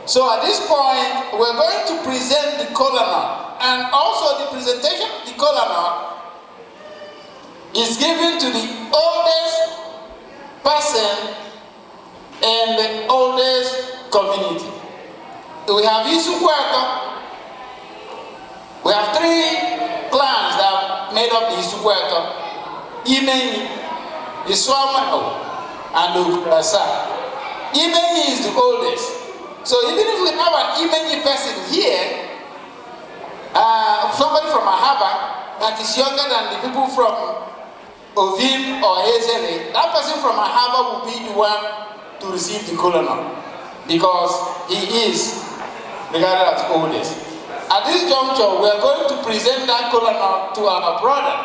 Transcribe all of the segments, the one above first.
So at this point, we're going to present the kola nut. And also the presentation of the kola nut is given to the oldest person in the oldest community. We have Isuikwuato. We have three clans that made up the Isuikwuato: Imenyi, Isuama, and Ogudu Asa. Imenyi is the oldest. So even if we have an Imenyi person here, somebody from Ahaba that is younger than the people from Ovim or Ezere, that person from Ahaba will be the one to receive the kola nut because he is regarded as oldest. At this juncture, we are going to present that kola nut to our brother,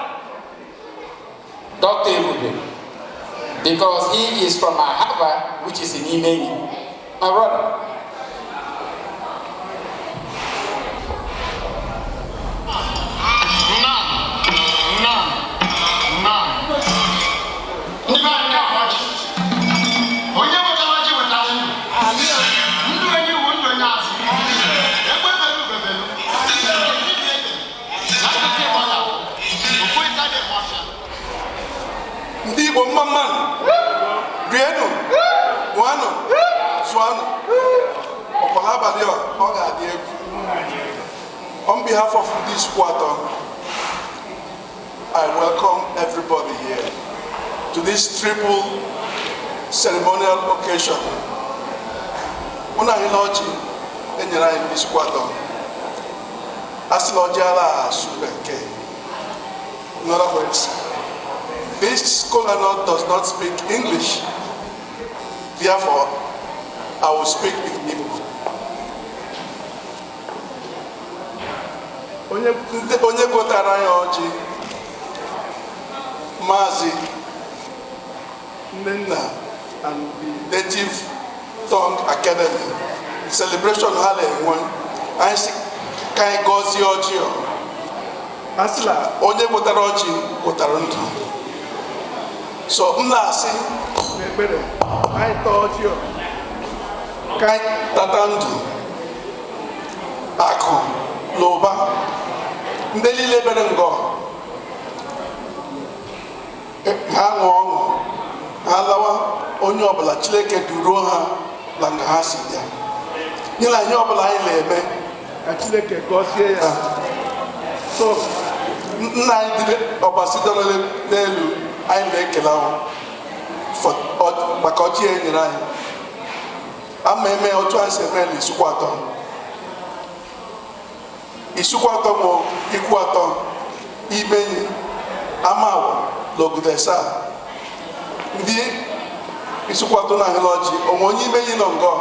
Dr. Ebube, because he is from Ahaba, which is in Imenyi. My brother. Nnam, nnam, nnam. Ndị be anyị na-ahụ ọjị. Onye wetara ọjị wetara ndụ. Ndụ onye iwu, ndụ onye azụ. Egbe belu, ugo belu. Ezi dị ebe. Na nkasi ebe ọ ga-abụ. Ofu isi adịghị eme ọfịa. Ndị Igbo, mma mma nụ. Rienụ, ṅụanụ, zụanụ. Ọkwa abalị a, ọ ga-adị egwu. On behalf of this quarter, I welcome everybody here to this triple ceremonial occasion. Mụ na anyị na ọjị enyere anyị ndị Isuikwuato. A sị na ọjị ara asụ bekee. In other words, this kola nut does not speak English. Therefore, I will speak in Igbo. Onye gotara ya ọjị, Maazị Nnenna and the Native Tongue Academy celebration ha na-enwe, anyị sị ka anyị gọzie ọjị. Ọ a sị na onye gwetara ọjị gwetara ndụ. So m na-asị n'ekpere anyị taa ọjị ọ, ka anyị tata ndụ, akụ na ụba. Ndị niile bere ngọ ha ṅụọ ọṅụ, ha lawa. Onye ọbụla, Chineke duruo ha na nga ha si bịa. Nye na ihe ọbụla anyị na-eme, ka Chineke gọzie ya. So nna anyị dị ọbasi dọrọ n'elu, anyị na-ekele ahụ maka ọjị e nyere anyị. Ama eme otu anyị si eme na Isuikwuato. Isuikwuato bụ ikwu atọ: Imenyi, Amawo na Ogudu Esa. Ndị Isuikwuato na ahịla ọjị onwe. Onye Imenyi nọ ngọ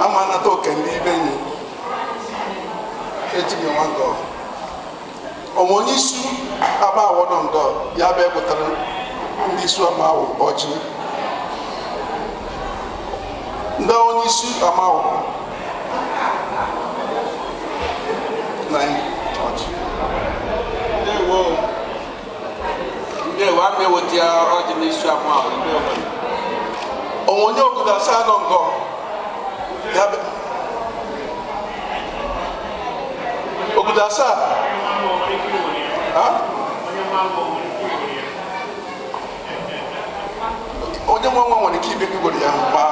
ama anata oke. Ndị Imenyi etinye nwa ngọ onwe. Onye isi Amawo nọ ngọ ya bụ egwetara ndị isi Amawo ọjị. Ndị onye isi Amawo na ọjị. Ndewo. Ndewo, ama eweta ya ọjị n'isi amụ ahụ. Ndewo. Onwe onye Ogudu Asaa nọ ngọ ya bụ Ogudu Asaa? Ha? Onye nwe nwa nwere ike ibe igwere ya, ma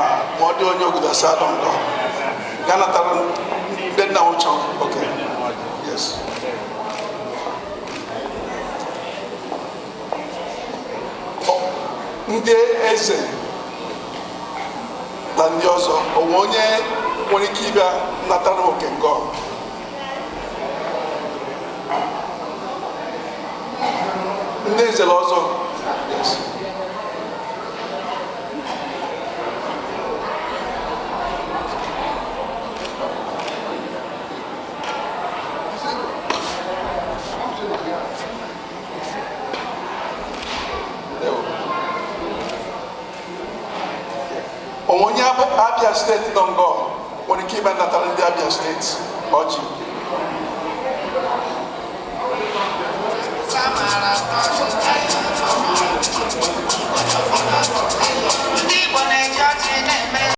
ọ dị onye Ogudu Asaa nọ ngọ ga natara ndị nna ụchọ. Okay, yes. Ndị eze na ndị ọzọ, onwe onye nwere ike ịbịa natara oke ngọ? Ndị eze na ọzọ, yes. Ndewo. Onwe onye Abia Steeti nọ ngọ nwere ike ịbịa natara ndị Abia Steeti ọjị? Ndị Igbo na-eji ọjị na-eme